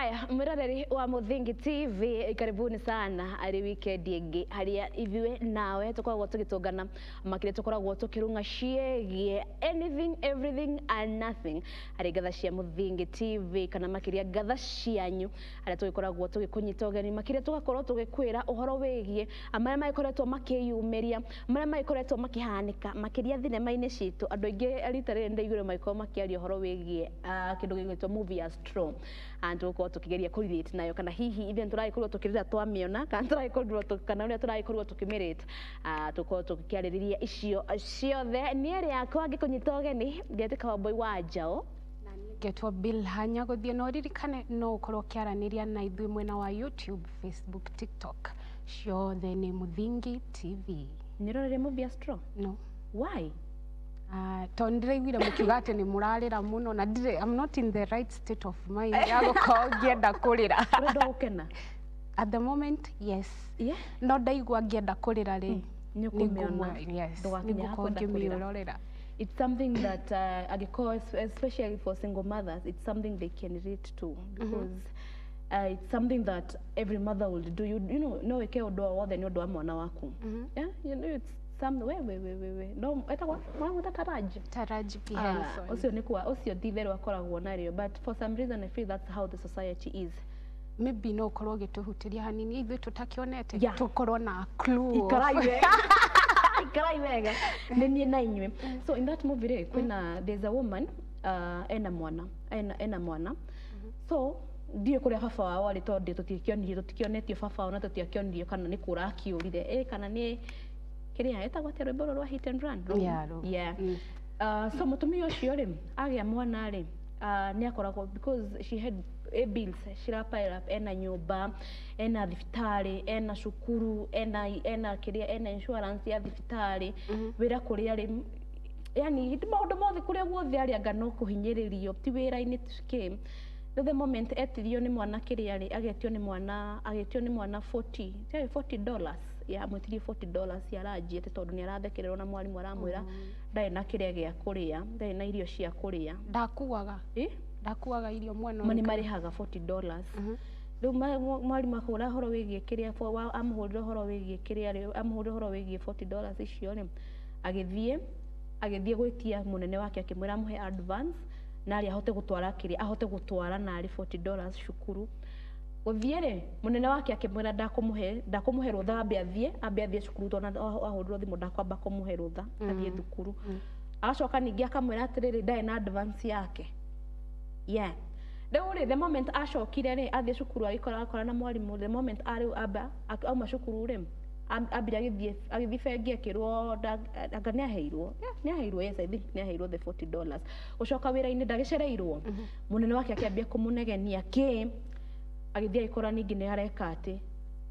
Aya, mwiroreri wa Muthingi TV, karibuni sana ari weekend ingi haria ithuĩ nawe tukoragwo tũgĩtũngana, makĩria tũkoragwo tũkĩrung'a ciĩgiĩ anything, everything and nothing harĩ ngatha cia Muthingi TV, kana makĩria ngatha cianyu harĩa tũgĩkoragwo tũgĩkũnyita ũgeni, makĩria tũgakorwo tũgĩkwĩra ũhoro wĩgiĩ marĩa magĩkoretwo makĩyumĩria, marĩa magĩkoretwo makĩhanĩka makĩria thinema-inĩ citũ. Andũ aingĩ rita rĩrĩ nĩndaiguire magĩkorwo makĩaria ũhoro wĩgiĩ kĩndũ gĩgwĩtwo movie ya Straw, and tũgũkorwo tũkĩgeria kũrelate nayo, kana hihi ithuĩ tũragĩkorirwo tũkĩrĩra twamĩona, kana tũragĩkorirwo, kana ũrĩa tũragĩkorirwo tũkĩmĩrate. Tũkorwo tũkĩarĩrĩria icio ciothe. Niĩ rĩakwa ngĩkũnyita ũgeni ngetĩka Wambui wa Njaũ. Ngetwo Bill Hanya gũthiĩ, na ũririkane no ũkorwo ũkĩaranĩria na ithuĩ mwena wa YouTube, Facebook, TikTok, ciothe nĩ Muthingi TV. Nĩũrorire movie ya Straw? No. Why? Tondũ ndĩraiguire mũkiuga atĩ nĩ mũrarĩra mũno, na ndirĩ, I'm not in the right state of mind ya gũkorwo ngĩenda kũrĩra. Ũrenda gũkena? At the moment, yes. No ndaigua ngĩenda kũrĩra rĩ, nĩ ũkũmĩona. Yes. Ndũgakinya nĩngũkorwo hakwenda kũrĩra. Ngĩmĩrorera. It's something that angĩkorwo, especially for single mothers, it's something they can relate to because it's something that every mother will do. You know, no wĩke ũndũ o wothe nĩ ũndũ wa mwana waku. Yeah, it's some we no etagwo mwamwĩta Taraji. Taraji P Ah, Henson. Ũcio nĩ kwa ũcio ti itherũ akoragwo narĩo, but for some reason I feel that's how the society is. Maybe no ũkorwo ũgĩtũhutĩria hanini ithuĩ tũtakĩonete, tũkorwo na clue. Ikarai wega, ikarai wega, nĩ niĩ na inyuĩ. So in that movie rĩ, kwĩna, there's a woman, ena mwana, ena mwana. So ndiũĩ kũrĩa baba wao arĩ, tondũ tũtiakĩonirio, tũtikĩonetio baba wao, na tũtiakĩonirio kana nĩ kũra akiũrire, ĩ kana nĩ kĩrĩa ĩtagwo atĩa, rwĩmbo rũrũ rwa hit and run. Yeah, rũu. Yeah. So mũtumia ũcio rĩ, agĩa mwana rĩ, nĩ akoragwo, because she had a bills cira pile up, ena nyũmba, ena thibitarĩ, ena cukuru, ena kĩrĩa, ena insurance ya thibitarĩ, wĩra kũrĩa rĩ, yani maũndũ mothe, kũrĩa guothe arĩ anga no kũhinyĩrĩrio, ti wĩra-inĩ kĩ. Rĩu the moment etirio nĩ mwana kĩrĩa rĩ, agetio nĩ mwana, agetio nĩ mwana 40, tiarĩ $40, ya mwĩtirie $40 ya ranji, atĩ tondũ nĩ arathekererwo na mwarimũ aramwĩra ndarĩ na kĩrĩa gĩa kũrĩa, ndarĩ na irio cia kũrĩa. Ndakuaga? Ĩ? Ndakuaga irio mwana? Ma nĩ ũyũ? Marĩhaga $40. Rĩu mwarimũ akũhũra ũhoro wĩgiĩ kĩrĩa amũhũrĩra ũhoro wĩgiĩ kĩrĩa rĩ, amũhũrĩra ũhoro wĩgiĩ $40 icio rĩ, agĩthiĩ gwĩtia mũnene wake, akĩmwĩra amũhe advance narĩ ahote gũtwara kĩrĩa, ahote gũtwara narĩ $40 cukuru. Gũthiĩ rĩ, mũnene wake akĩmwĩra ndakũmũhe rũtha, ambe athiĩ cukuru, tondũ ahũrĩrwo thimũ ndakwamba kũmũhe rũtha athiĩ thukuru. Agacoka ningĩ akamwĩra atĩrĩrĩ, ndarĩ na advance yake. Yeah, rĩu rĩ, the moment acokire rĩ, athiĩ cukuru, agĩkora akora na mwarimũ. The moment arĩu amba auma cukuru rĩ, ambire agĩthiĩ bengi, akĩrwo anga nĩ aheirwo. Yeah, nĩ aheirwo. Yes, I think nĩ aheirwo the $40. Gũcoka wĩra-inĩ ndagĩcereirwo, mũnene wake akĩambia kũmũnegenia kĩ, agĩthiĩ agĩkora ningĩ nĩ areka atĩ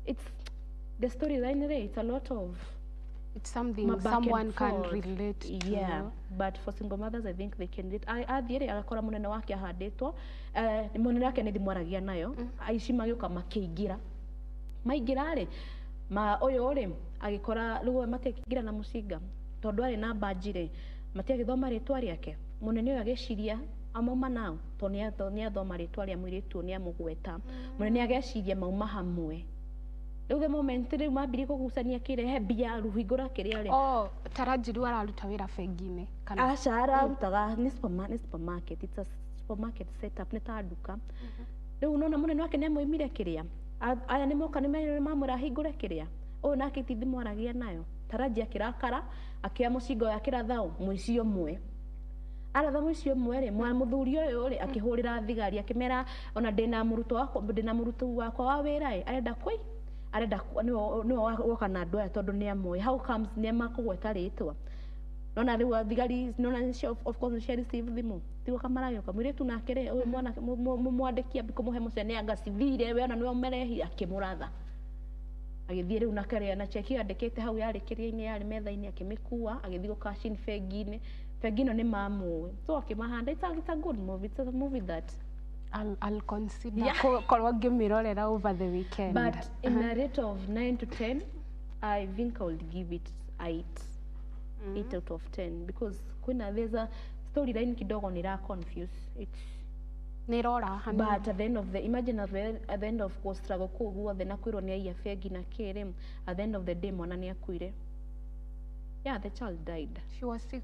it's the storyline rĩ, it's a lot of It's something ma back and someone can forth. Relate to. Yeah, but for single mothers, I think they can relate. Athiĩ rĩ, agakora mũnene wake ahandĩtwo, mũnene wake nĩ thimũ aragia nayo, aici magĩũka makĩingĩra. Maingĩra rĩ, ma ũyũ rĩ, agĩkora rĩu matiakĩingĩra na mũcinga, tondũ arĩ na mbanji rĩ, matiagĩthoma rĩtwa rĩake. Mũnene ũyũ agĩciria amauma nao, tondũ nĩ athoma rĩtwa rĩa mũirĩtu ũyũ, nĩ amũgweta. Mũnene ageciria mauma hamwe. Rĩu the moment rĩu mambirie kũgucania kĩrehe mbia rũhingũra kĩrĩa rĩ. Oh, Taraji rĩu araruta wĩra bengi-inĩ kana? Aca, ararutaga nĩ supermarket, it's a supermarket setup, nĩ ta nduka. Rĩu nona mũnene wake nĩ amũimire kĩrĩa. Aya nĩ moka, nĩ mamwĩra ahingũre kĩrĩa, ũyũ nake ti thimũ aragia nayo. Taraji akĩrakara, akĩoya mũcinga ũyũ, akĩratha mũici ũmwe. Aratha mũici ũmwe rĩ, mũthuri ũyũ rĩ, akĩhũrĩra thigari, akĩmera ona ndĩna mũrutwo wakwa, ndĩna mũrutwo wakwa wa wĩra ĩ, arenda kwĩ arenda nĩwe woka na andũ aya, tondũ nĩ amoĩ. How comes nĩ makũgweta rĩtwa? Nona rĩu thigari nona nĩcio, of course, nĩcia receive thimũ, tigũka maragĩũka. Mũirĩtu nake rĩ, ũyũ mwana mũmwandĩki ambi kũmũhe mũcene, anga cithire we ona nĩwe ũmerehi, akĩmũratha, agĩthiĩ rĩu na karĩa na cheki yandĩkĩte hau, yarĩ kĩrĩa-inĩ, yarĩ metha-inĩ, akĩmĩkua, agĩthiĩ gũcash in bengi-inĩ. Bengi ĩno nĩ mamũĩ, so akĩmahanda. It's a good movie, it's a movie that I'll consider korwo ngĩmĩrorera over the weekend. But in a rate of 9 to 10, I think I would give it 8, 8 out of 10, because kwĩna, there's a storyline kidogo nĩ ra confuse. It's Nĩ ĩrora hanini. But at the end of the imagine at the end of go struggle kũu guothe na kwĩrwo nĩ aiya bengi na kĩrĩ, at the end of the day mwana nĩ akuire. Yeah, the child died. She was sick.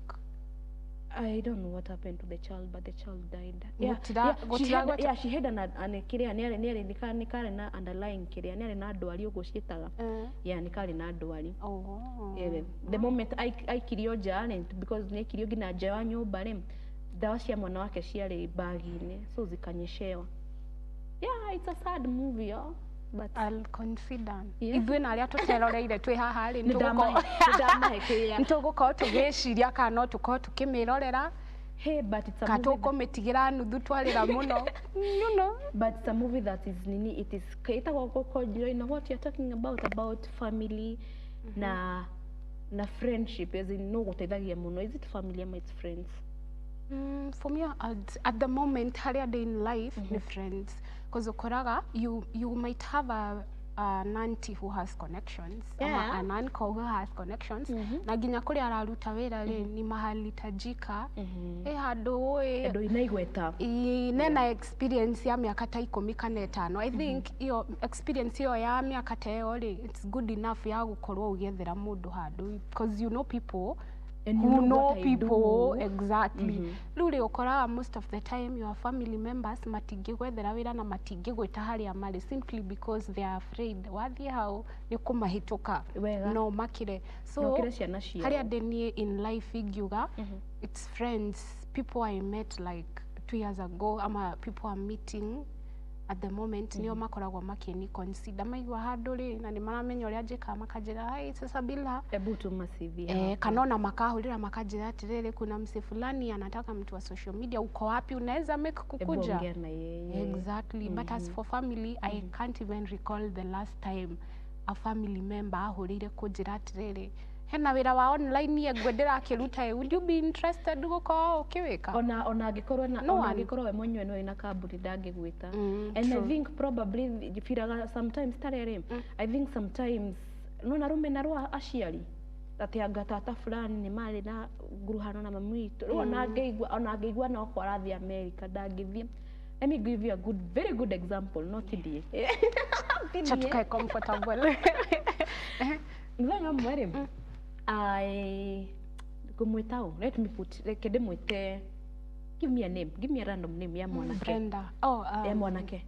I don't know what happened to the child, but the child died. Yeah, Gũtira- she had, gweta- yeah, she had an kĩrĩa nĩ karĩ na underlying kĩrĩa nĩ arĩ na ndwari ũguo ciĩtaga. Yeah, nĩ karĩ na ndwari. Oh. Yeah, the moment aikirio nja rĩ, because nĩ aikirio nginya nja wa nyũmba rĩ, ndawa cia mwana wake ciarĩ bagi-inĩ, so zikanyeshewa. Yeah, it's a sad movie, oh, but I'll consider. Yeah. Ithuĩ na arĩa tũteroreire twĩ haha rĩ, nĩ ndamahe kĩrĩa. nĩ tũgũkorwo tũgĩciria kana no tũkorwo tũkĩmĩrorera. Hey, but it's a ka movie tũkũmĩtigĩra nuthu twarĩra mũno, you know. But it's a movie that is nini, it is ĩtagwo you know what you're talking about family na friendship, as in no gũteithagia mũno. Is it family ama it's friends? For me, at the moment harĩa ndĩ in life, nĩ friends, because ũkoraga you might have an auntie who has connections ama an uncle who has connections, na nginya kũrĩa araruta wĩra rĩ, ni mahali tajika, ĩ handũ ũĩ Andũ ina igweta. Nena experience ya mĩaka ta 15. I think iyo experience iyo ya mĩaka ta ĩyo rĩ, it's good enough ya gũkorwo ũgĩethera mũndũ handũ, because you know people And you who know know what I people do. Exactly. Rĩu rĩ, ũkoraga most of the time your family members matingĩgwethera wĩra na matingĩgwĩta harĩa marĩ, simply because they are afraid wathiĩ hau nĩ kũmahĩtũka. Wega. No makire so Na ũkĩre ciana ciao. Harĩa ndĩ niĩ in life, ingiuga it's friends, people I met like 2 years ago ama people I'm meeting at the moment, nĩo makoragwo makĩni consider, maigua handũ rĩ, na nĩ maramenya ũrĩa njĩkaga, makanjĩra, "Hai, sasa bila Hebu tuma CV Eh, kana ona makahũrĩra makanjĩra atĩrĩrĩ, kuna mse fulani anataka mtu wa social media, uko wapi, unaweza make Hebu kukuja?" ongea na yeye. Exactly. But as for family, I can't even recall the last time a family member ahũrĩire kũnjĩra atĩrĩrĩ, hena wĩra wa online ye ndĩrakĩruta ĩ, would you be interested gũkorwo ũkĩwĩka? Ona angĩkorwo na No ona one. angĩkorwo we mwenyewe nĩ na kambuni ndangĩgwĩta. Mm, And I true. think probably biraga sometimes tarĩrĩ, I think sometimes no na rũmena rwa aciari, atĩ anga tata fulani nĩ marĩ na nguruhano na mami witũ, rĩu ona angĩigua no kwa arathiĩ America ndangĩthiĩ. Let me give you a good, very good example, not ndiĩ. Cha tukae comfortable. Mũthenya ũmwe rĩ, I ngũmwĩta ũ, let me put, reke ndĩmwĩte, give me a name, give me a random name ya mwanake. Brenda. Oh, Ya mwanake.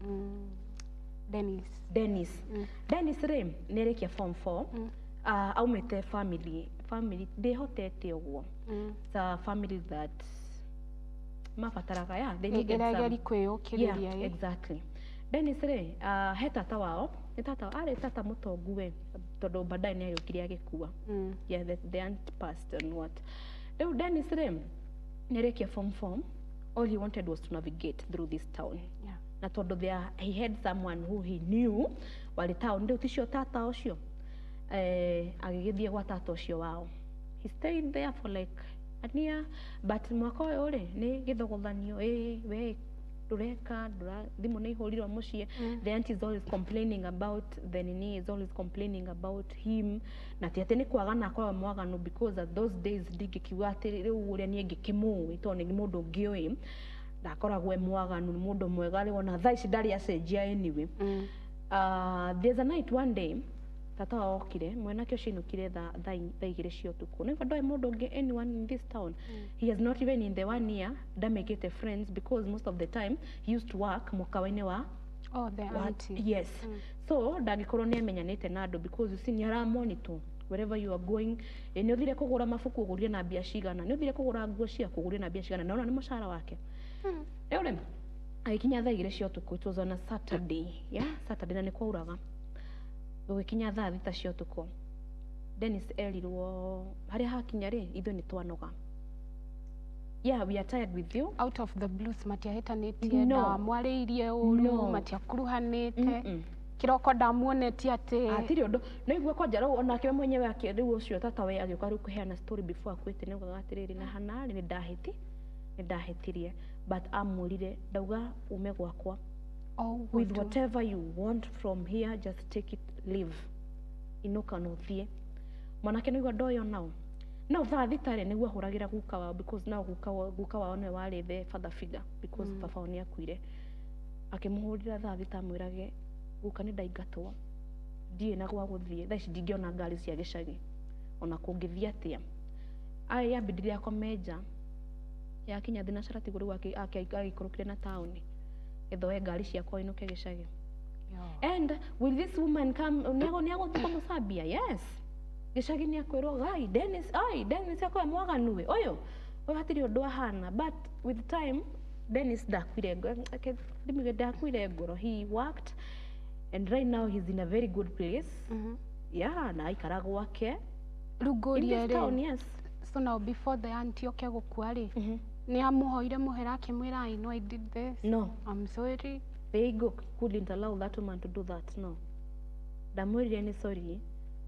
Dennis. Dennis. Dennis rĩ, nĩ arĩkia form 4, aumĩte family ndĩhotete ũguo. It's a family that mabataraga, yeah, they needed some ĩrageri kwĩyũkĩrĩria. Yeah, ĩ. exactly. Dennis rĩ, he tata wao, nĩ tata arĩ tata mũtongu we, tondũ baadaye nĩ agĩũkire agĩkua. Yeah, the aunt passed and what. Rĩu Dennis rĩ, nĩ arĩkia form 4, all he wanted was to navigate through this town. Na tondũ there he had someone who he knew warĩ town, rĩu ticio tata ũcio, agĩgĩthiĩ gwa tata ũcio wao. He stayed there for like a year, but mwaka ũyũ rĩ, nĩ gĩthogothanio, ĩ we ndũreka ndũra, thimũ nĩ ihũrirwo mũciĩ. The aunt is always complaining about the nini, is always complaining about him, na ti atĩ nĩ kwagana akoragwo mwaganu, because at those days ndingĩkiuga atĩ rĩu ũrĩa niĩ ngĩkĩmũĩ, tondũ nĩ mũndũ ngĩũĩ ndakoragwo e mwaganu, nĩ mũndũ mwega, rĩu ona thaa ici ndarĩ acenjia anyway. There's a night, one day tata wao okire, mwanake ũcio ainũkire thaa 2 cia ũtukũ. Nĩguo ndoĩ mũndũ ũngĩ, anyone in this town. He has not even in the one year ndamĩkĩte friends, because most of the time he used to work mũkawa-inĩ wa Oh, the auntie. Yes. So ndangĩkorwo nĩ amenyanĩte na andũ, because you see nĩ aramonitor wherever you are going. Nĩ ũthire kũgũra mabuku, ũgũrire na mbia cigana? Nĩ ũthire kũgũra nguo ciaku, ũgũrire na mbia cigana? Na ona nĩ mũcara wake. Rĩu rĩ, agĩkinya thaa 2 cia ũtukũ. It was on a Saturday, yeah, Saturday, na nĩ kwauraga. Gũgĩkinya thaa 6 cia ũtukũ, Dennis erirwo harĩa hakinya rĩ, ithuĩ nĩ twanoga, yeah, we are tired with you. Out of the blues, matiahĩtanĩtie? No. Ndamwarĩirie ũru? No. Matiakuruhanĩte? Mm-mm. Kĩroko ndamuonetie atĩ Hatirĩ ũndũ no igua kwanja rĩu onake we mwenyewe rĩu ũcio tata we agĩũka rĩu kũheana story before akuĩte, nĩ augaga atĩrĩrĩ, na hana rĩ, nĩ ndahĩtirie, but amwĩrire ndauga ume gwakwa O ũguo with tu. whatever you want from here, just take it, leave, inũka na ũthiĩ. Mwanake nĩguo ndoyo nao no thaa 6 rĩ, nĩguo ahũragĩra guka wao, because now guka wao nĩwe warĩ the father figure, because baba wao nĩ akuire. Akĩmũhũrĩra thaa thita amwĩrage guka nĩ ndaingatwo, ndirĩ na gwa gũthiĩ, thaa ici ndingĩona ngari cia gĩcagi ona kũngĩthiĩ atĩa. Aya yambindire akome nja, yakinya thinacara tiguo rĩu agĩikũrũkire na taũni getha oe ngari ciakwa ainũke gĩcagi. And will this woman come? Nĩagũthiĩ kũmũcambia? Yes. Gĩcagi nĩakwĩrwo gai Dennis, ai Dennis akoya mwaganu we ũyũ ũyũ hatirĩ ũndũ ahana. But with time Dennis ndakuire ndimiuge ndakuire ngoro. He worked and right now he's in a very good place. Yeah, na aikara gwake Rĩu in ngũrie this town. rĩ, Yes. so now before the auntie oke gũkua rĩ, nĩ amũhoire mũhera akĩmwĩra, "I know I did this. No. I'm sorry"? The ego couldn't allow that woman to do that. No, ndamwĩrire nĩ sorry,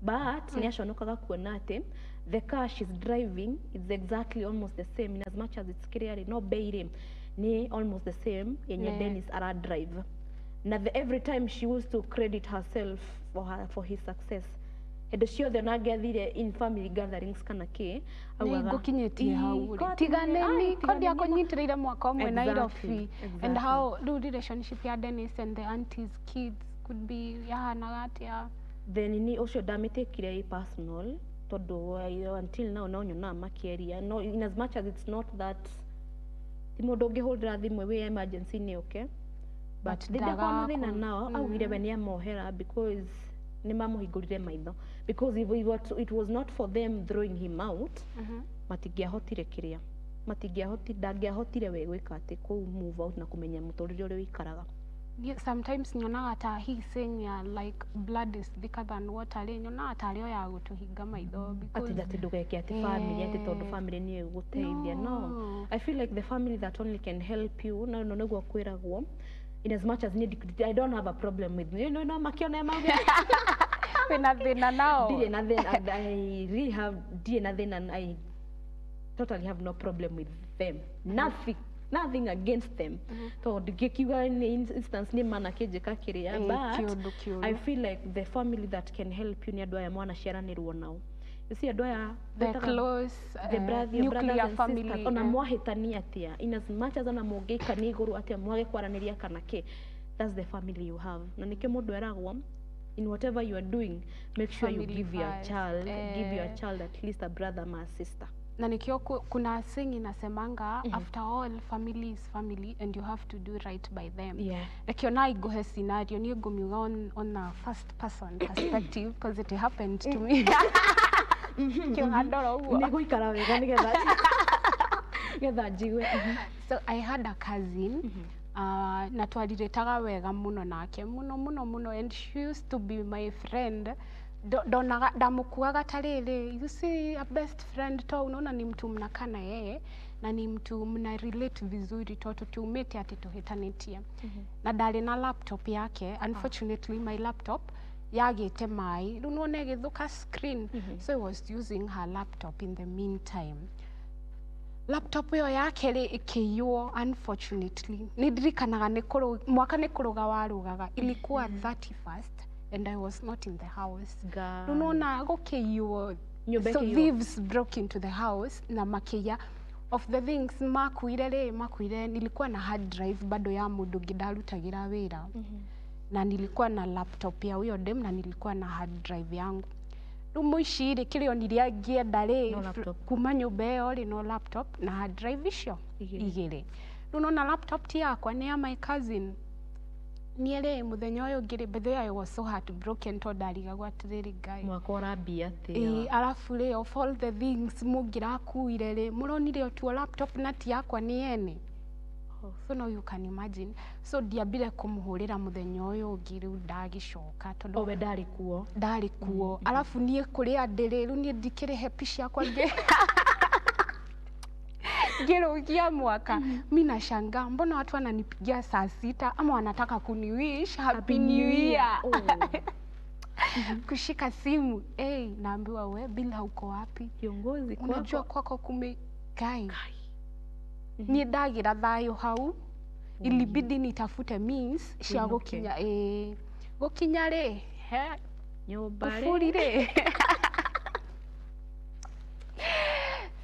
but nĩ aconokaga kuona atĩ the car she's driving is exactly almost the same, in as much as it's kĩrĩa rĩ, no bei rĩ nĩ almost the same yenye Dennis ara drive na the, every time she used to credit herself for his success hĩndĩ ciothe ona angĩathire in family gatherings kana kĩ. Nĩ Augaga, ngũkinyĩtie hau "Ii, rĩ, ko tiganeni ai, ko tiganeni." ndiakũnyitĩrĩire mwaka ũmwe Nairobi. And how rĩu relationship ya Dennis and the aunties kids could be yahanaga atĩa? Then ni ũcio ndamĩtĩkire i personal tondũ until now no nyonaga makĩaria, no in as much as it's not that ti mũndũ ũngĩhũrĩra thimũ wĩ emergency nĩ ũke, but But ndĩndakwa na thĩna ndagakũ- nao. Augire we nĩ amohera because nĩ mamũhingũrire maitho, because if it was not for them throwing him out, matingĩahotire kĩrĩa matingĩahotire, ndangĩahotire we gwĩka atĩ kũu move out na kũmenya mũtũrĩre ũrĩa ũikaraga. Niĩ sometimes nyonaga ta he saying ya like blood is thicker than water rĩ, nyonaga tarĩ o ya gũtũhinga maitho because atĩ ndũgeke atĩ family, atĩ tondũ family nĩyo ĩgũteithia. No. No. I feel like the family that only can help you no no nĩguo kwĩragwo, in as much as I don't have a problem with you no makione mauge. Wĩna thĩna nao? Ndirĩ na thĩna. I really have ndirĩ na thĩna. I totally have no problem with them, nothing against them, tondũ ndingĩkiuga nĩ instance nĩ mana kĩnjĩka kĩrĩa, but kĩũndũ kĩũru. I feel like the family that can help you nĩ andũ aya mwanaciaranĩrwo nao. You see andũ aya the twĩtaga close the brother, your brothers nuclear and family, sisters, ona mwahĩtania atĩa, in as much as ona mũngĩikania igũrũ atĩa mwage kwaranĩria kana kĩ, that's the family you have. Na nĩkĩo mũndũ eragwo in whatever you are doing, make sure you Family give your first, child, give your eh. child at least a brother ma sister. Na nikio kuna saying inasemanga, after all, family is family and you have to do right by them. Reke ona ingũhe scenario, niĩ ngũmiuga on a first person perspective because it happened to me. Kĩoha ndora ũguo. Nĩ gũikara wega nĩgetha nĩgetha njigue. So I had a cousin, na twarirĩtaga wega mũno nake, mũno mũno mũno, and she used to be my friend. Ndonaga ndamũkuaga ta rĩrĩ, you see, a best friend to unaona ni mtu mnakaa na yeye na ni mtu mna relate vizuri to tutiumĩte atĩ tũhĩtanĩtie. Na ndarĩ na laptop yake. Unfortunately my laptop yagĩte maĩ, rĩu nĩwona ĩgĩthũka screen, so I was using her laptop in the meantime. Laptop ĩyo yake rĩ ĩkĩiywo. Unfortunately nĩ ndirikanaga nĩ mwaka nĩ kũrũga warũgaga, ilikuwa 31st and I was not in the house. Rĩu nĩwona gũkĩiywo. Nyũmba So ĩkĩiywo. thieves broke into the house na makĩiya. Of the things makuire rĩ, makuire nilikuwa na hard drive bado ya mũndũ ũngĩ ndarutagĩra wĩra, na nilikuwa na laptop ya huyo dem, na nilikuwa na hard drive yangu. Rĩu mũici rĩ, kĩrĩa onire angĩenda rĩ No laptop. kuma nyũmba ĩyo rĩ, no laptop na hard drive icio Igĩrĩ. igĩrĩ. Rĩu nona laptop ti yakwa, nĩ ya my cousin. Niĩ rĩ, mũthenya ũyũ ũngĩ rĩ, by the way I was so heartbroken tondũ ndarigagwo atĩrĩrĩ, Ngai, Mwaka ũrambia ĩĩ, atĩa? arabu rĩ, of all the things mũngĩrakuire rĩ, mũronire o tuo laptop na ti yakwa, nĩ ene. So now you can imagine. So ndiambire kũmũhũrĩra mũthenya ũyũ ũngĩ, rĩu ndagĩcoka tondũ O we ndarĩ kuo. Ndarĩ kuo. Arabu niĩ kũrĩa ndĩrĩ rĩu, niĩ ndikĩrĩ happy ciakwa ngĩrũgia mwaka. Mi nashangaa mbona watu wananipigia saa 6 ama wanataka kuniwish happy new year. Oh. Kushika simu, hey, naambiwa, "We bila uko wapi?" Kiongozi "Unajua kwako. Kwako kume Kai, niĩ ndagĩra thayũ hau, ilibidi nitafute means cia Wĩinũke. Gũkinya ĩĩ, gũkinya rĩ he Nyũmba rĩ. Kuburi rĩ.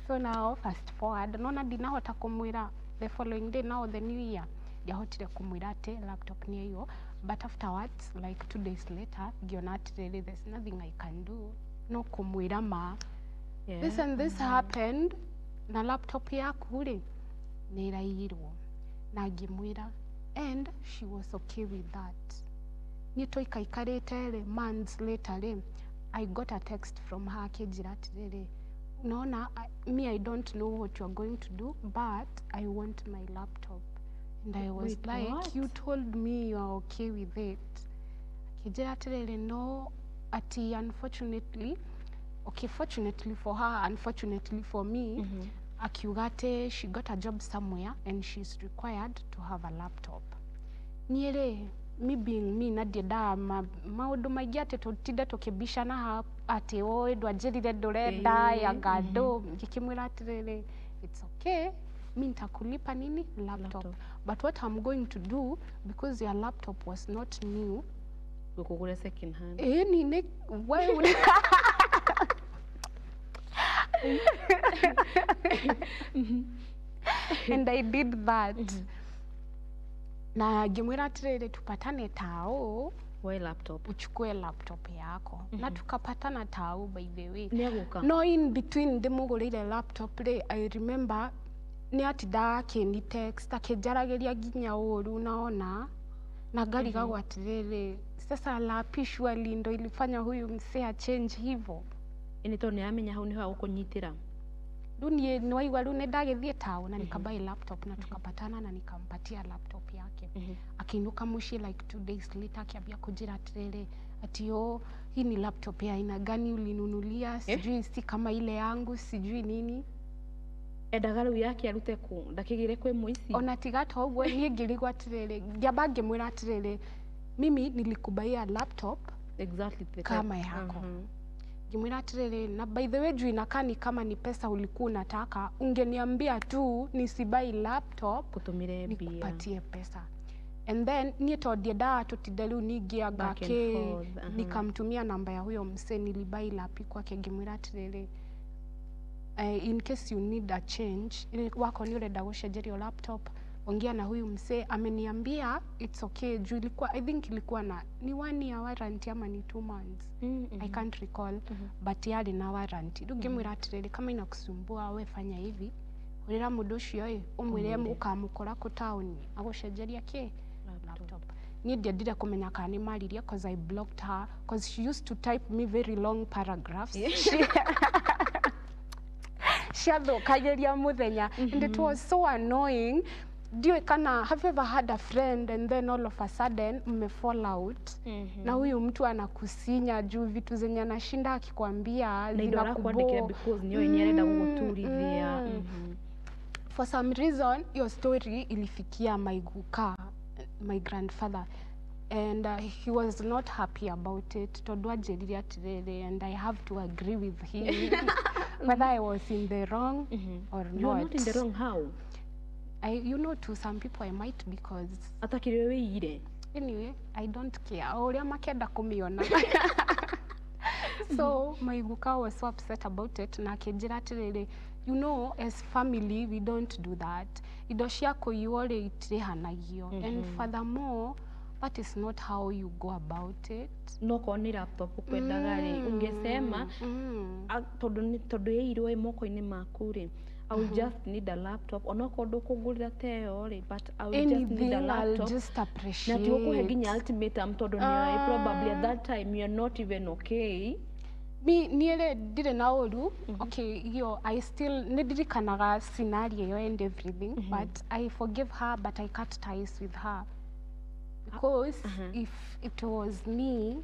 So now fast forward, nona ndinahota kũmwĩra the following day, now the new year Ndiahotire kumwĩra atĩ laptop nĩ yaiywo, but afterwards, like 2 days later, ngĩona atĩrĩrĩ, there's nothing I can do, no kũmwĩra ma this and this happened na laptop yaku rĩ nĩ ĩraiyirwo, na ngĩmwĩra, and she was okay with that. Niĩ twaikaikarĩte rĩ, months later rĩ, I got a text from her akĩnjĩra atĩrĩrĩ, "Unaona, me, I don't know what you are going to do, but I want my laptop." And I was Wait, like, what? "You told me you are okay with it." Akĩnjĩra atĩrĩrĩ, no ati unfortunately, okay, fortunately for her, unfortunately for me, akiuga atĩ she got a job somewhere and she's required to have a laptop. Niĩ rĩ, me being me, na ndiendaga maũndũ maingĩ atĩ tũtinde tũkĩbicana ha atĩ ũĩ ndwanjĩrire ndũrenda yanga ndũ. Ngĩkĩmwĩra atĩrĩrĩ, "It's okay, mi nitakulipa nini laptop. Laptop. But what I'm going to do, because your laptop was not new," Gũkũgũra second hand. Ĩĩ, ni nĩ we and I did that, na ngĩmwĩra atĩrĩrĩ, tupatane tao Woe laptop. Uchukue laptop yako. Na tukapatana tao, by the way. Nĩ agũka. No in between ndĩmũgũrĩire laptop rĩ, I remember nĩ atindaga akĩni text akĩnjaragĩria nginya ũru naona na ngarigagwo atĩrĩrĩ, sasa lapi surely ndo ilifanya huyu msee achange hivo? Ĩnĩ tondũ nĩ aramenya hau nĩho agũkũnyitĩra. Rĩu niĩ nĩwaigua rĩu nĩ ndagĩthiĩ tao na nikabuy laptop na tukapatana na nikampatia laptop yake. Akiinuka mũciĩ like 2 days later, akiambia kũnjĩra atĩrĩrĩ, ati oh, hii ni laptop ya aina gani ulinunulia? Sijui, si kama ile yangu, sijui nini. Endaga rĩu yake arute kũ ndakĩgĩre kwĩ mũici. Ona tiga to ũguo, niĩ ngĩrigwo atĩrĩrĩ, ngĩamba ngĩmwĩra atĩrĩrĩ, mimi nilikubaia laptop exactly the kama type. yako. Ngĩmwĩra atĩrĩrĩ, na by the way, juu inakaa ni kama ni pesa ulikuwa unataka, ungeniambia tu nisibuy laptop, Kũtũmĩre mbia. Nikupatie pesa. And then niĩ to ndiendaga tũtinde rĩu ningĩ anga Back and kĩ forth, aha. nikamtumia namba ya huyo msee nilibuy lapi kwake, ngĩmwĩra atĩrĩrĩ, in case you need a change, wako ni ũrenda gũcenjerio laptop, ongea na huyu msee, ameniambia it's okay, juu ilikuwa, I think ilikuwa na ni one year warranty ama ni 2 months, I can't recall, but yarĩ na warranty. Rĩu ngĩmwĩra atĩrĩrĩ, kama inakusumbua, we fanya hivi, hũrĩra mũndũ ũcio ĩ, ũmwĩre ũkamũkora kũ taũni agũcenjeria kĩ laptop. Niĩ ndiendire kũmenya kana nĩ maririe, cause I blocked her, cause she used to type me very long paragraphs ciathũkagĩria mũthenya, and it was so annoying. Ndiũĩ kana have you ever had a friend and then all of a sudden mme fall out na huyu mtu anakusinya juu vitu zenye anashinda akikwambia Na indo arakwandĩkĩra zinakubore. Because nĩoĩ nĩ arenda gũgũturithia. For some reason your story ilifikia my guka, my grandfather, and he was not happy about it, tondu anjĩrire atĩrĩrĩ, and I have to agree with him whether I was in the wrong or You are not. Not in the wrong, how? I, you know to some people I might, because Atakĩrĩ wĩire. Anyway, I don't care, o ũrĩa makenda kũmĩona. So my guka was so upset about it na akĩnjĩra atĩrĩrĩ, you know, as family we don't do that. Indo cia kũiywo rĩ, itirĩhanagio, and furthermore, that is not how you go about it. No korwo nĩ laptop ũkwendaga rĩ, ungesema tondũ tondũ yairwo ĩ moko-inĩ maku rĩ, I will just need a laptop, onokorwo ndũkũngũrĩra ta ĩyo rĩ, but I will just need Anything, a I'll laptop. just Na appreciate. ti gũkũhe nginya ultimatum, tondũ nĩoĩ probably at that time you're not even okay. Mi niĩ rĩ, ndirĩ na ũru. Okay, yo, I still nĩ ndirikanaga scenario ĩyo and everything, but I forgive her, but I cut ties with her, because if it was me,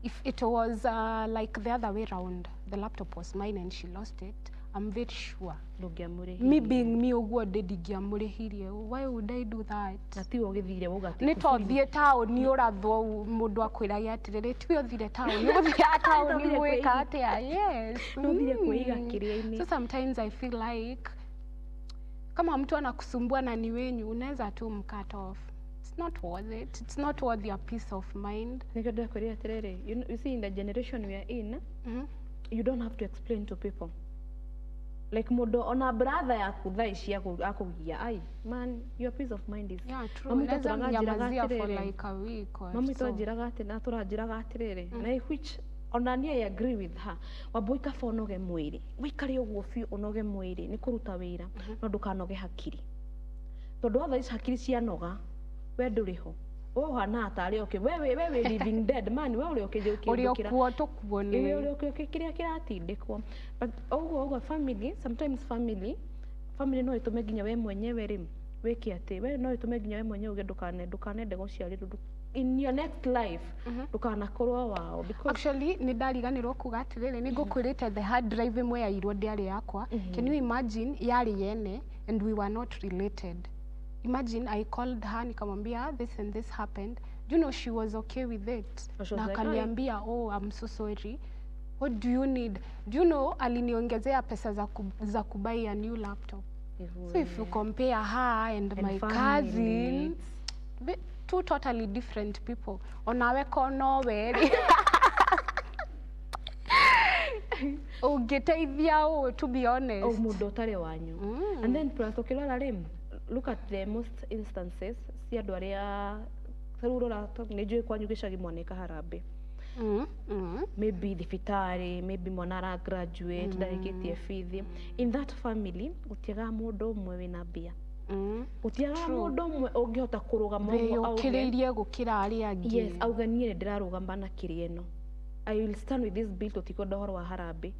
if it was like the other way round, the laptop was mine and she lost it, I'm very sure, Ndũngĩamũrĩhirie. Me being me, ũguo ndĩ ndingĩamũrĩhirie. Why would I do that? Na tiwe ũgĩthire wauga atĩ Nĩ to thiĩ taũni ũrathwo, mũndũ akwĩrage atĩrĩrĩ, tiwe ũthire taũni, ũgũthiaga taũni Ũthire gwĩka atĩa? Yes. Nĩ ũthire kwĩiga kĩrĩa-inĩ. So sometimes I feel like kama mtu anakusumbua na ni wenyu, unaweza tu mcut off. It's not worth it. It's not worth your peace of mind. Nĩkĩo ndĩrakwĩrire atĩrĩrĩ, you see, in the generation we are in, you don't have to explain to people. Like mũndũ ona brother yaku thaa ici akũgia, ai man, your peace of mind is Yeah, true. Mami Unaweza tũranjĩraga mnyamazia for atĩrĩrĩ. like a week or Mami so. twanjĩraga atĩ na tũranjĩraga atĩrĩrĩ, na which ona niĩ I agree with her. Wamba ũikaba ũnoge mwĩrĩ, wĩikare ũguo biũ ũnoge mwĩrĩ nĩ kũruta wĩra, no ndũkanoge hakiri, tondũ otherwise hakiri cianoga we ndũrĩ ho, we ũhana tarĩ okay, we wĩ living dead man, we ũrĩ Ũrĩ ũkĩũkĩra okuo tũkuone. Ĩĩ, ũrĩa kĩrĩa kĩratindĩkwo. But ũguo family, sometimes family no ĩtũme nginya we mwenyewe rĩ wĩke atĩ we no ĩtũme nginya we mwenyewe uge ndũkanende gũciarĩrwo in your next life, ndũkanakorwo wao because Actually, nĩ ndariganĩrwo kuga atĩrĩrĩ, nĩ ngũkwĩrĩte the hard drive ĩmwe yairwo ndĩarĩ yakwa. Can you imagine? Yarĩ yene and we were not related. Imagine, I called her, nikamwambia this and this happened. Do you know she was okay with it? Oh, she was Na like, akaniambia, "Oh, I'm so sorry, what do you need?" Do you know aliniongezea pesa za kubuy a new laptop? So if you compare her and And my family. Cousin, two totally different people. Onawe ko nowe rĩ ũngĩteithia ũũ, to be honest. O mũndũ ũtarĩ wanyu. And then plus ũkĩrora rĩ, look at the most instances cia andũ arĩa tarĩu rora, nĩ njũĩ kwanyu gĩcagi mwaneka harambĩ, maybe thibitarĩ, maybe mwana ara graduate, ndarĩkĩtie bithi. In that family gũtiagaga mũndũ ũmwe wĩna mbia, gũtiagaga mũndũ ũmwe ũngĩhota kũrũgama ũguo auge, Wĩyũkĩrĩirie gũkĩra arĩa angĩ. Yes, auge niĩ nĩ ndĩrarũgama na kĩrĩa ĩno, I will stand with this bill, tũtikwenda ũhoro wa harambĩ.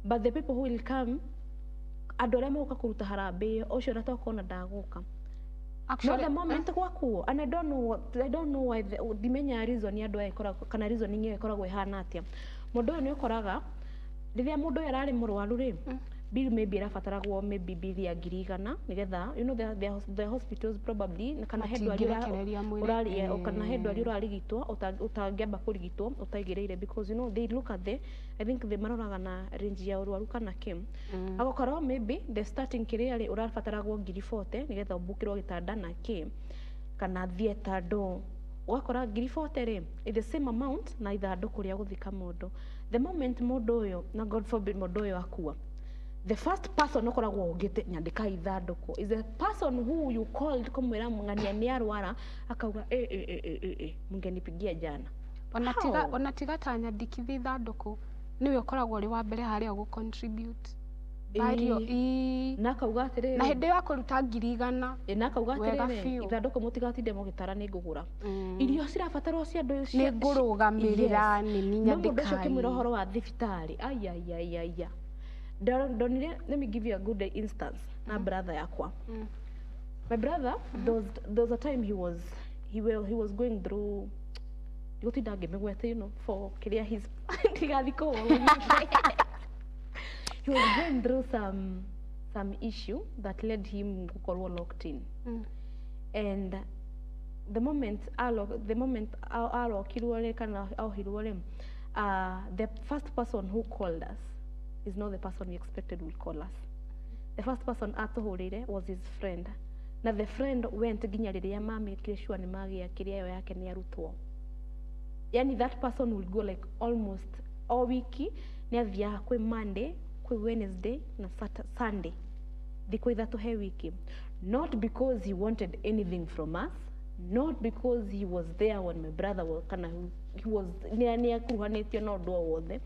But the people who will come, andũ arĩa megũka kũruta harambĩ ĩyo, ũcio na tokona ndagũka. No Actually, the moment gwakuo, and I don't know why ndimenya reason ya andũ aya ĩkoragwo kana reasoning ĩyo ĩkoragwo ĩhana atĩa. Mũndũ ũyũ nĩ ũkoraga rĩrĩa mũndũ ũyũ ararĩ mũrwaru rĩ, bill maybe ĩrabataragwo, maybe bill ya 100,000 nĩgetha you know the hospitals probably kana he ndwari Matingĩrekereria mwĩrĩ. ũrari kana he ndwari ũrarigitwo ũtangĩamba kũrigitwo ũtaigĩrĩire, because you know they look at the, I think they maroraga na range ya ũrwaru kana kĩ. Agakorwo maybe the starting kĩrĩa rĩ ũrabataragwo 40,000 nĩgetha ũmbukĩrwo gĩtanda na kĩ kana theatre ndo, ũgakora 40,000 rĩ is the same amount na ithandũkũ rĩa gũthika mũndũ. The moment mũndũ ũyũ, na God forbid, mũndũ ũyũ akua, the first person ũkoragwo ũngĩte nyandĩka ithandũkũ is the person who you called kũmwĩra ng'ania nĩ arwara, akauga, "Eh, eh, eh, eh, eh, eh, mngenipigia jana." Ona tiga How? Ona tiga ta nyandĩkithia ithandũkũ, nĩwe ũkoragwo ũrĩ wa mbere harĩa gũ contribute Bario, ĩĩ. Na akauga atĩrĩrĩ, Na hĩndĩ ĩyo akũruta 100,000. Ĩ, na akauga Wega atĩrĩrĩ, biũ. ithandũkũ mũtigatinde mũgĩtara, nĩ ngũgũra irio cirabatarwo cia andũ Nĩ ngũrũgamĩrĩra nĩ No mũndũ ũcio ũkĩmwĩra nyandĩkai. Ũhoro wa thibitarĩ, aiaiaiaia, ndonire, let me give you a good instance na brother yakwa. My brother, there was a time he was going through, ndigũtinda ngĩmĩgweta, you know, for kĩrĩa his ndigathi kũu. He was going through some issue that led him gũkorwo locked in, and the moment arokirwo rĩ kana ohirwo rĩ, the first person who called us is not the person we expected will call us. The first person atũhũrĩire was his friend, na the friend went nginya rĩrĩa mamĩkire sure nĩ magĩa kĩrĩa ĩyo yake nĩ arutwo. Yani that person will go like almost o wiki, nĩ athiaga kwĩ Monday, kwĩ Wednesday na Sunday, thikũ 3 he wiki, not because he wanted anything from us, not because he was there when my brother was, kana he was nĩ akuruhanĩtio na ũndũ o wothe,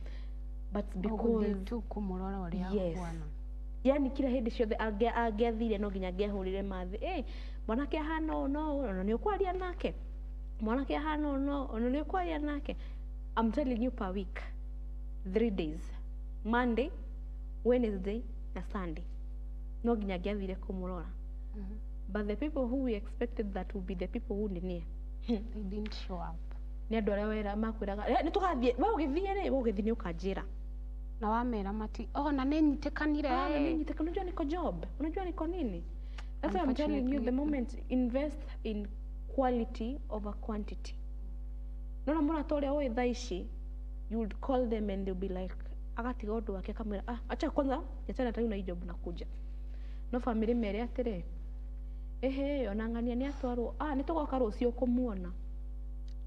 but because Ũgũthiĩ tu kũmũrora ũrĩa Yes. akwana. Yani kila hĩndĩ ciothe angĩathire no nginya angĩahũrire mathĩ, "Ĩ, mwanake ahana ũũ no ũũ, ona nĩ ũkwaria nake? Mwanake ahana ũũ no ona nĩ ũkwaria nake?" I'm telling you, per week, 3 days, Monday, Wednesday na Sunday, no nginya angĩathire kũmũrora. But the people who we expected that would be the people who nini They didn't show up. Nĩ andũ arĩa wera makwĩraga, "Eh, nĩ tũgathiĩ, we ũgĩthiĩ rĩ, we ũgĩthiĩ nĩ ũkanjĩra." Na wamera mati, oh, na nĩ nyitĩkanire. Ah, na mimi unajua niko job, unajua niko nini. That's why I'm telling you, the moment invest in quality over quantity. Nona mũrata ũrĩa ũĩ thaa ici, you would call them and they'll be like, agatiga ũndũ wake akamwĩra, "Ah, acha kwanza niachane hata na hii job, nakuja." No family mere atĩrĩ, "Ĩhĩ, ona ng'ania nĩ atwarwo, ah, nĩ tũgoka rũciũ kũmuona,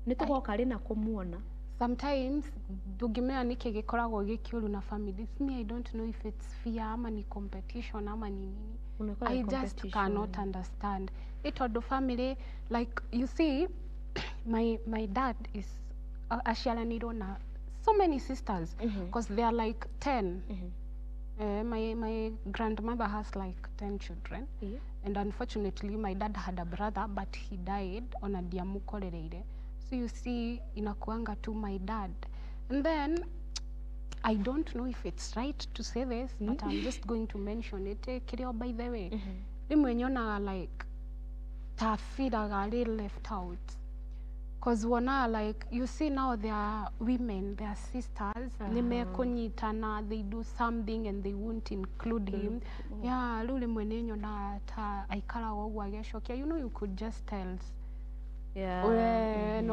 nĩ tũgoka rĩ na kũmuona." Sometimes ndũngĩmenya nĩkĩ gĩkoragwo gĩkĩũru na families. Me, I don't know if it's fear ama ni competition ama ni nini. Unakuwa I na just competition. Cannot understand it, tondũ family, like you see, my dad is aciaranĩirwo na so many sisters because they are like 10. My grandmother has like 10 children, and unfortunately my dad had a brother, but he died ona ndiamukorereire. So you see, inakuanga tu my dad. And then I don't know if it's right to say this, but I'm just going to mention it. Kirio, by the way, rĩmwe nyonaga like ta feelaga arĩ left out, 'cause wonaga like, you see, now there are women, there are sisters nĩ mekũnyitana, they do something and they won't include him. Yeah, rĩu rĩmwe nĩ nyonaga ta aikaraga ũguo agecokia. You could just tell. Na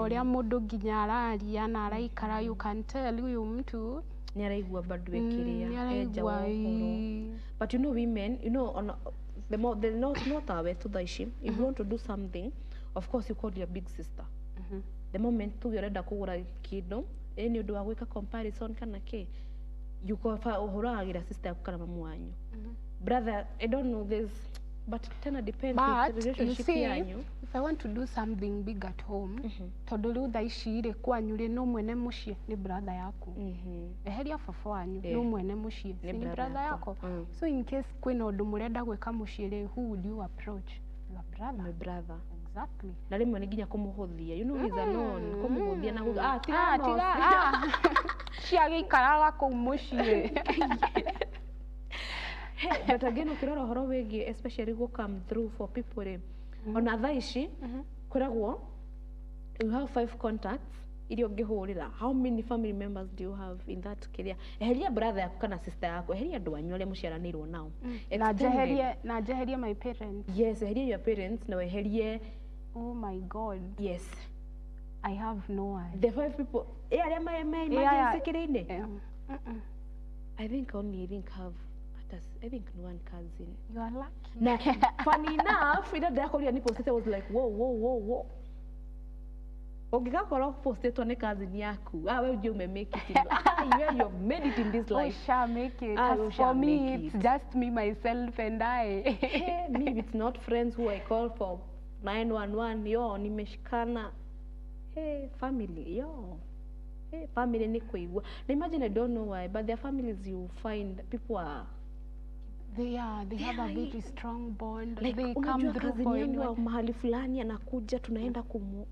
ũrĩa mũndũ nginya araria na araikara, you can tell huyu mtu Nĩ araigua bado ĩkĩrĩa nĩ enja araigua wa ũhoro. But you know, women, on the more the not our to thaa ici, if you want to do something, of course you call your big sister. The moment tuge ũrenda kũgũra kĩndũ, ĩ nĩ ũndũ wa gwĩka comparison kana kĩ, you go ũhũragĩra sister yaku kana mamu wanyu. Brother, I don't know this, but tena depends with But the you relationship see, yanyu. if I want to do something big at home, tondũ rĩu thaa ici rĩ, kwanyu rĩ, no mwene mũciĩ nĩ brother yaku. Eheria baba wanyu, no mwene mũciĩ si nĩ brother brother yakwa. yako. So in case kwĩna ũndũ mũrenda gwĩka mũciĩ rĩ, who would you approach? Your brother. My brother. Exactly. Na rĩmwe nĩ nginya kũmũhũthia, he's alone, kũmũhũthia na kuga, ah, tiga Ah, no tiga, ah. Ciagĩikaraga kũu mũciĩ. But again, ũkĩrora ũhoro wĩgiĩ especially go come through for people rĩ, ona thaa ici kwĩragwo you have five contacts iria ũngĩhũrĩra. How many family members do you have in that kĩrĩa? Eheria brother yaku kana sister yaku, eheria andũ anyu arĩa mũciaranĩirwo nao. Na Extended. njeherie my parents. Yes, eheria your parents na weherie. Oh my God. Yes. I have no one. The five people ĩ arĩa me emergency kĩrĩa-inĩ. I think only, I think have hata I think one cousin. You are lucky. Na funny enough, ira ndĩrakorire ni postete, I was like, "Whoa, whoa, whoa, whoa." Ũngĩgakorwo postetwo nĩ cousin yaku, ah, we ujue ume make it in, ah, you have made it in this We life. shall make it. Ah, As we for shall me, make it's it. Just me, myself, and I. Hey, me, if it's not friends who I call for 911, yo nimeshikana. Hey, family, yo, hey, family ni kuigua. Na imagine, I don't know why, but there are families you find people are They have a very strong bond. Like, They come unajua through cousin for yangu wa anyone. mahali fulani anakuja, tunaenda kumu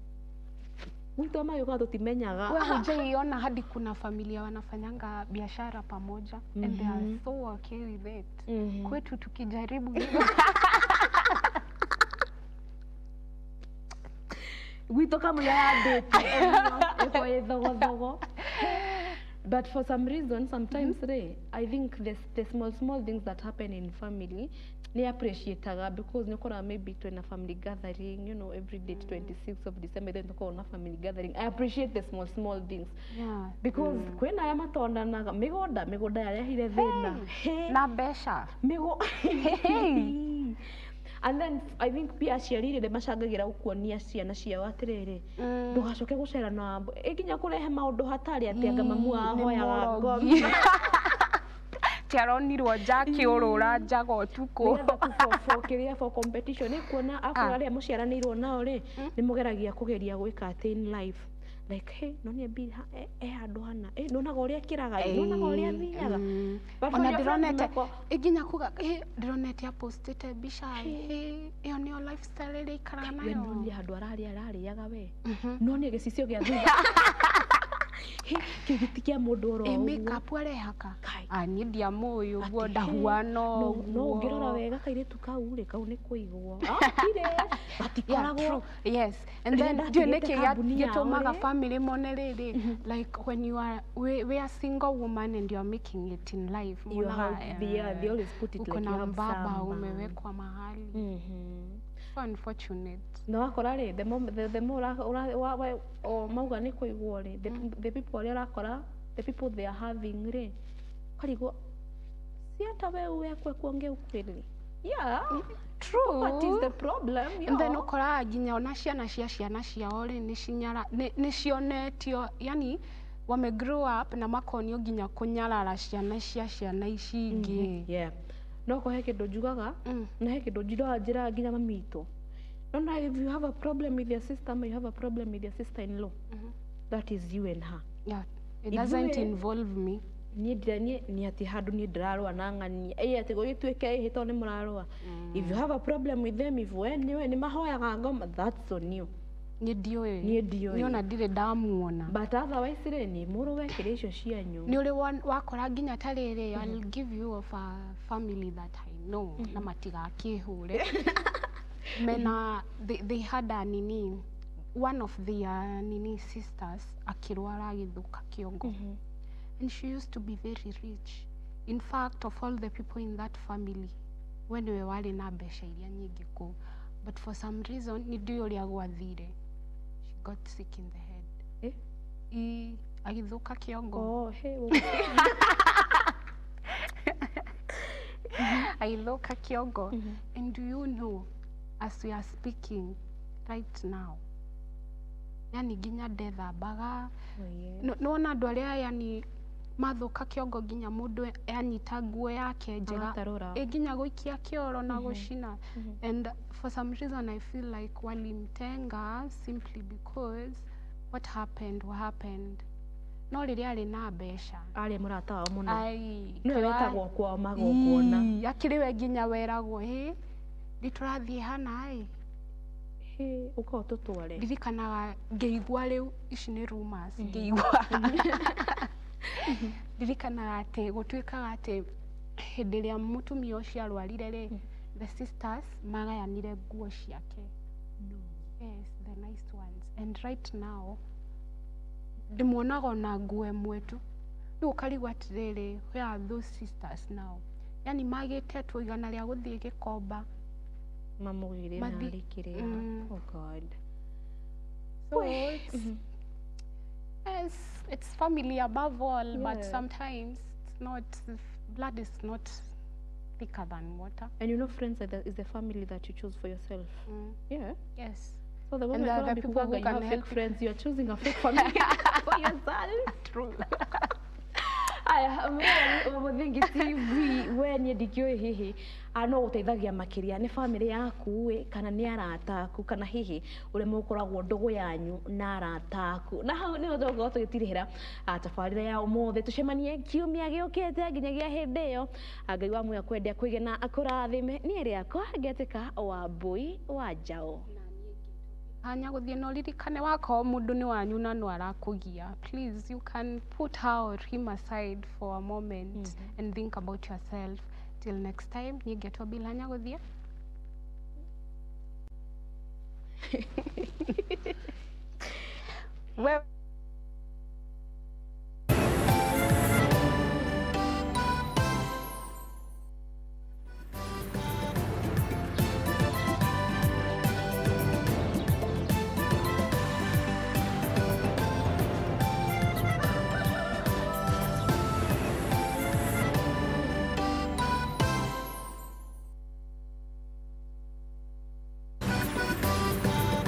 mtu ama yuko tutimenyaga. We hujaiona hadi kuna familia wanafanyanga biashara pamoja and they are so okay with it. Kwetu tukijaribu hivyo, Gwitũ kamũira yambĩtie ĩko ĩ thogothogo. But for some reason, sometimes rĩ, I think the small small things that happen in family nĩ appreciataga, because nĩ ũkoraga maybe twĩna family gathering, every date 26th of December, then tũkoragwo na family gathering. I appreciate the small small things because kwĩna arĩa matondanaga mĩgũnda, mĩgũnda yarehire thĩna. Hey. Na mbeca. Migo and then I think pia aciari rĩrĩ macangagĩra gũkuonia ciana ciao atĩrĩrĩ, ndũgacoke gũcera na ĩ nginya kũrehe maũndũ hatarĩ atĩ anga mamu Nĩ ahoyaga mũrogi. ngombe. Ti aronirwo nja akĩũrũra njaga ũtukũ. Nĩgetha tu for kĩrĩa, for competition, nĩ kuona akorwo arĩa mũciaranĩirwo nao rĩ, nĩ mũgeragia kũgeria gwĩka atĩ in life, like, hey, no nĩ e handũ hana, eh, nĩonaga ũrĩa akĩraga, ĩ, nĩonaga ũrĩa athiaga. But for Ona your friends ndĩronete nginya kuga, "Ĩ, ndĩronete apostĩte mbica, ĩ, ĩyo nĩyo lifestyle ĩrĩa aikaraga we nayo." Nonire handũ ararĩa ararĩaga, we nonire gĩcicio gĩa thutha. Hĩ, kĩu gĩti kĩa mũndũ oro Ĩ, ũguo. Makeup arehaka. Kai. Ah, niĩ ndiamũĩ ũguo, Atĩ, ndahuana no ũguo. ũngĩrora wega kairĩtu kau rĩ, kau nĩ kũigwo akire Yeah, gatikoragwo. true. Yes. And Rĩrĩa then ndiũĩ ndatigĩte nĩkĩ kambuni yao gĩtũmaga rĩ. family mone rĩrĩ, like when you are we are single woman and you are making it in life, You monaga, have, they always put it uko like you na have mbaba someone. umewekwa mahali. So unfortunate. Na wakora rĩ, the more o mauga nĩ kũigwo rĩ, the people arĩa ũrakora, the people they are having rĩ, ũkarigwo si hata wewe uwekwe kuongea ukweli. Yeah. True. What is the problem? And then Yo. ũkoraga nginya ona ciana cia ciana ciao rĩ, nĩ cionetio, yani Wame grow up na makonio nginya kũnyarara ciana cia ciana ici ingĩ. Yeah, no ko he kĩndũ njugaga na he kĩndũ njiraga njĩraga nginya mami itũ, no if you have a problem with your sister, you have a problem with your sister in law, that is you and her. Yeah, it doesn't involve me. Niĩ ndira niĩ nĩ atĩ handũ niĩ ndĩrarũa na ng'ania ĩ atĩ gũgĩtuĩke ĩhĩ tondũ nĩ mũrarũa. If you have a problem with them, if we nĩwe nĩ mahoyaga ngoma, that's on you. Niĩ ndiũĩ. Niĩ ndiũĩ. Niĩ ona ndirĩ ndamuona. But otherwise rĩ, nĩ mũrũwe kĩrĩa icio cianyu. Nĩ ũrĩ wakora nginya ta rĩrĩ, I'll give you of a family that I know na matigakĩhũre. Mena they had a nini, one of their nini sisters akĩrwara agĩthũka kĩongo. And she used to be very rich. In fact, of all the people in that family, we nĩwe warĩ na mbeca iria nyingĩ kũu. But for some reason, nĩ ndiũĩ ũrĩa gwathire. She got sick in the head. Eh? Agĩthũka kĩongo. Oh, hey, Agĩthũka kĩongo. And do you know, as we are speaking right now, yani nginya ndethambaga. Nĩwona andũ arĩa yani mathũka kĩongo nginya mũndũ anyita nguo yake njega nginya gũikia kĩoro na gũcina. And for some reason I feel like walimtenga simply because what happened what happened. No rĩrĩa arĩ na mbeca, arĩ mũrata wao mũno, nĩwe wetagwo kwao magongona, akĩrĩ we nginya weragwo ĩ nĩ tũrathiĩ hana ĩ ũka ũtũtware. Ndirikanaga ngĩigua rĩu ici nĩ rumors, ngĩigua ndirikanaga atĩ gũtuĩkaga atĩ hĩndĩ ĩrĩa mũtumia ũcio arwarire rĩ, the sisters magayanire nguo ciake. Yes, the nice ones. And right now ndĩmuonaga ona nguo ĩmwe tu. Rĩu ũkarigwo atĩrĩrĩ, where are those sisters now? Yani magĩte tu igana rĩa gũthiĩ Gĩkomba mamũgĩre narĩ kĩrĩa. Oh God. So it's, yes, it's family above all, yeah. But sometimes it's not, blood is not thicker than water. And you know, friends is the family that you choose for yourself. Yeah. Yes. So the moment the people who can have fake friends, you are choosing a fake family for yourself. True. Aya, Muthingi TV, we niĩ ndikĩũĩ hihi no gũteithagia makĩria nĩ family yaku ĩ kana nĩ arata aku kana hihi ũrĩa mũkoragwo ndũgũ yanyu na arata aku. Na hau nĩho tũgũkorwo tũgĩtirihĩra tabarĩra ya ũmũthĩ. Tũcemanie kiumia gĩũkĩte nginyagia hĩndĩ ĩyo. Ngai wa muoyo akwende akwĩge na akũrathime. Niĩ rĩakwa ngetĩka Wambui wa Njaũ. Hanya gũthiĩ na ũririkane wakorwo mũndũ nĩ wanyu na no arakũgia, please, you can put her or him aside for a moment and think about yourself. Till next time, niĩ ngetwo Bill Hanya gũthiĩ. Wewe.